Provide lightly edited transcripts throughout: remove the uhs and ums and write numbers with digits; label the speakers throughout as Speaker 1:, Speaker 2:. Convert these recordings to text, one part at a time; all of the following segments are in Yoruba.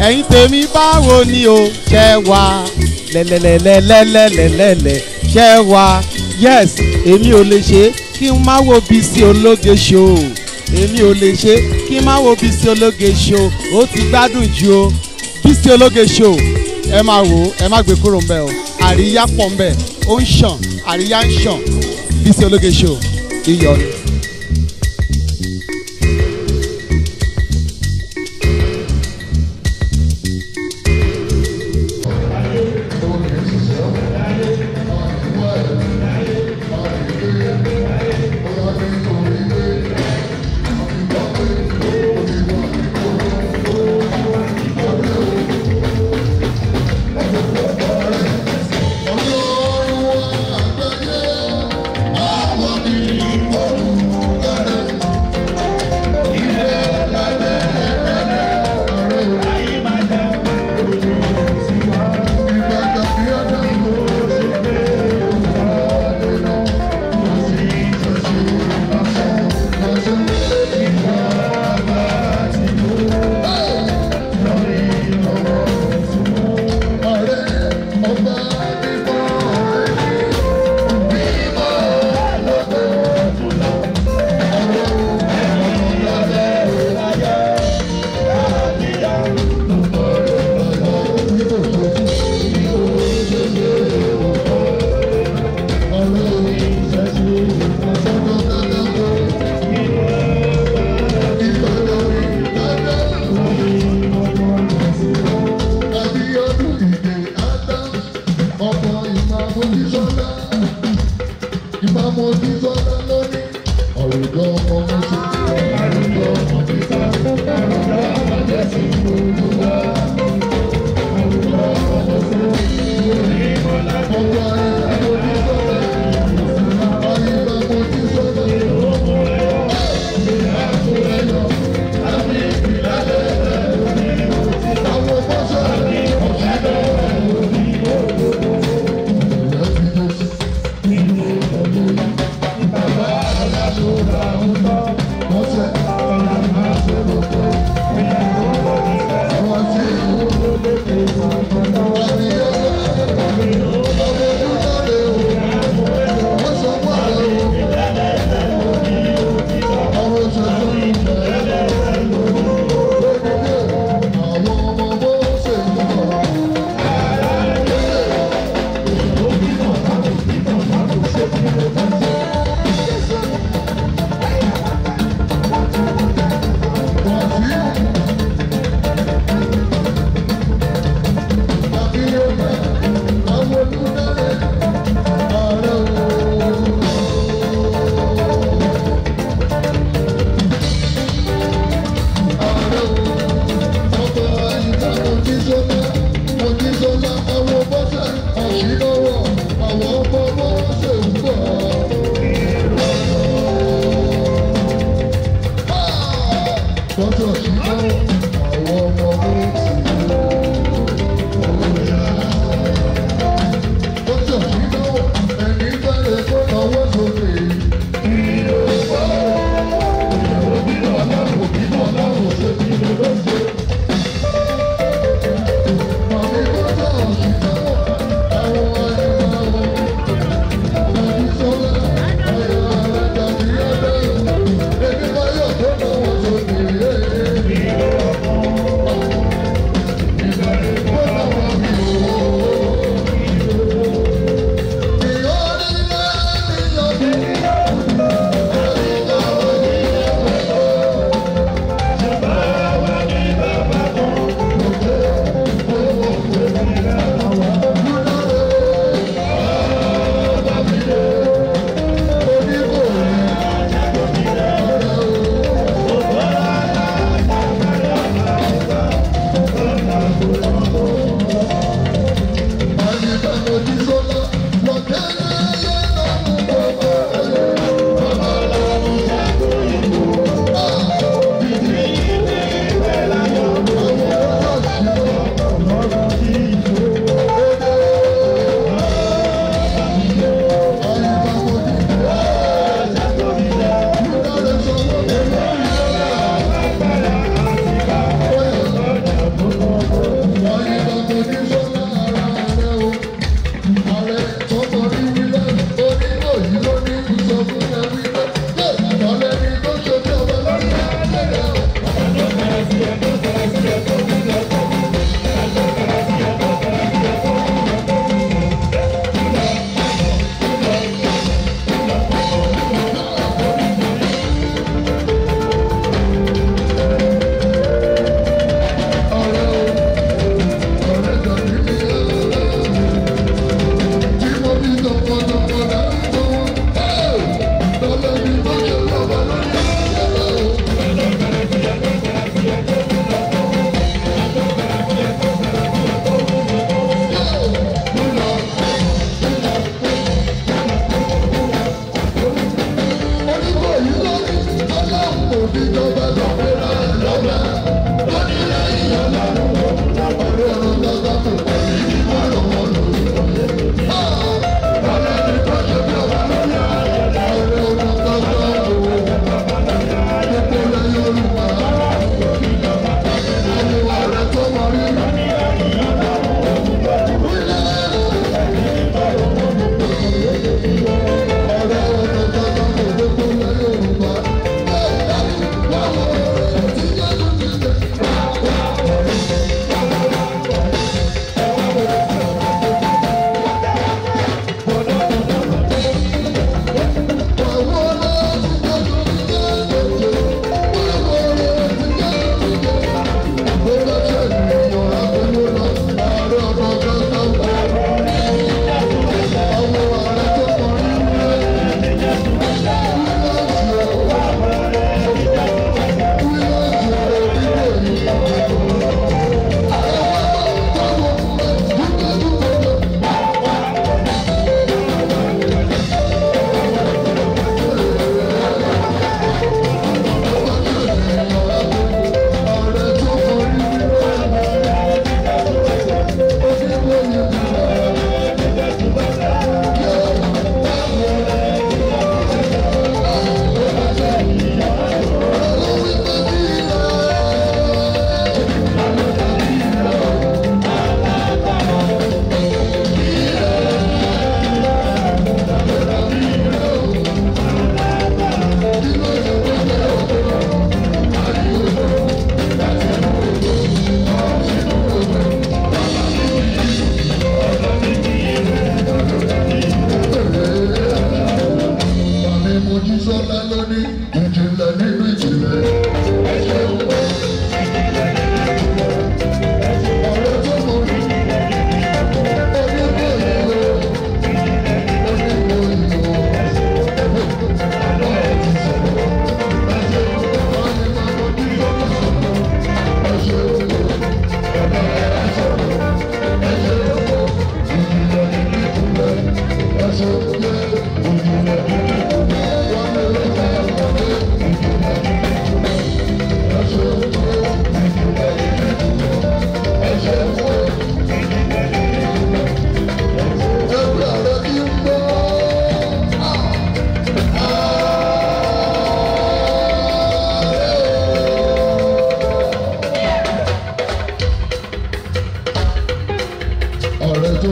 Speaker 1: Ẹ̀yin tèmi báwo ni o ṣe wà lẹ́lẹ́lẹ́lẹ́lẹ́lẹ́lẹ́ ṣe wà. Yes, èmi ò lè ṣe kí n má wo Bísí Ológe show. Èmi ò lè ṣe kí n má wo Bísí Ológe show. Ó ti gbádùn jù o. Bísí Ológe show, ẹ máa wò ó, ẹ má gbé kúrò ńbẹ̀ o. Àríyá pọ̀ ńbẹ̀, ó ń ṣàn, àríyá ń ṣàn. Bísí Ológe show, iyọ̀ ni.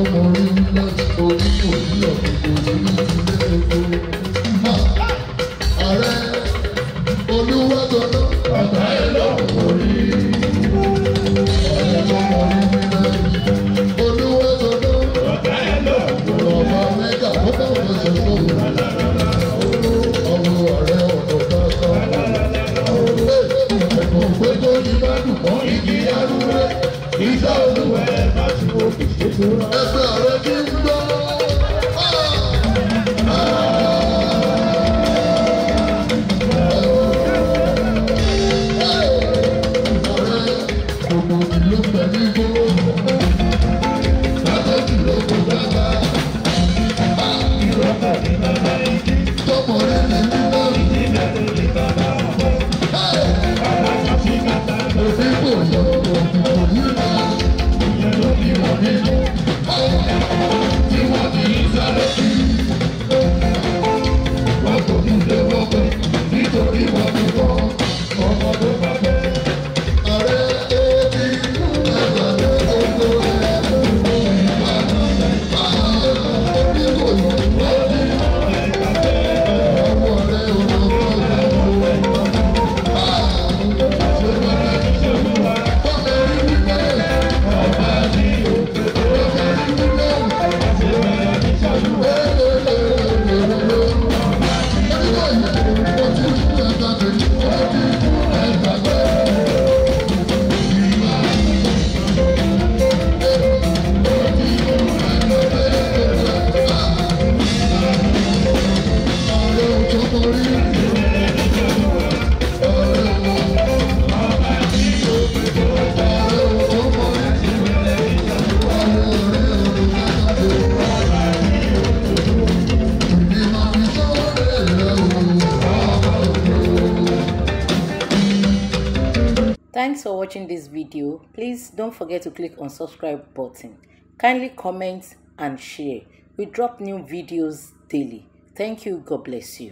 Speaker 2: tó mọ orí láti orí òbí ọ̀gbìn ní ilé epo. Ààrẹ Olúwàtọ́nà ọ̀gá ẹ̀ lọ́wọ́ orí. Ààrẹ tó mọ orí láti Olúwàtọ́nà ọ̀gá ẹ̀ lọ́wọ́ ọba mẹ́ta ó bá wọn ṣe lóhùn. Ọmọ ààrẹ ọ̀nà kankan. Ẹ̀kọ́ pé tó ní bá dùn mọ́ igi arúgbó. Iṣẹ́ olúwẹ̀ bá ti wo kìí ṣe. Ẹgbẹ́ ààrẹ kí ń gbọ́. Ààrẹ gbogbo ìlú pẹ̀lú igbó. Látọ̀jú ló kò dábàá. Tọmọ rẹ̀ lè ní náà.
Speaker 3: Thanks for watching this video. Please don't forget to click on subscribe button. Kindly comment and share. We drop new videos daily. Thank you. God bless you.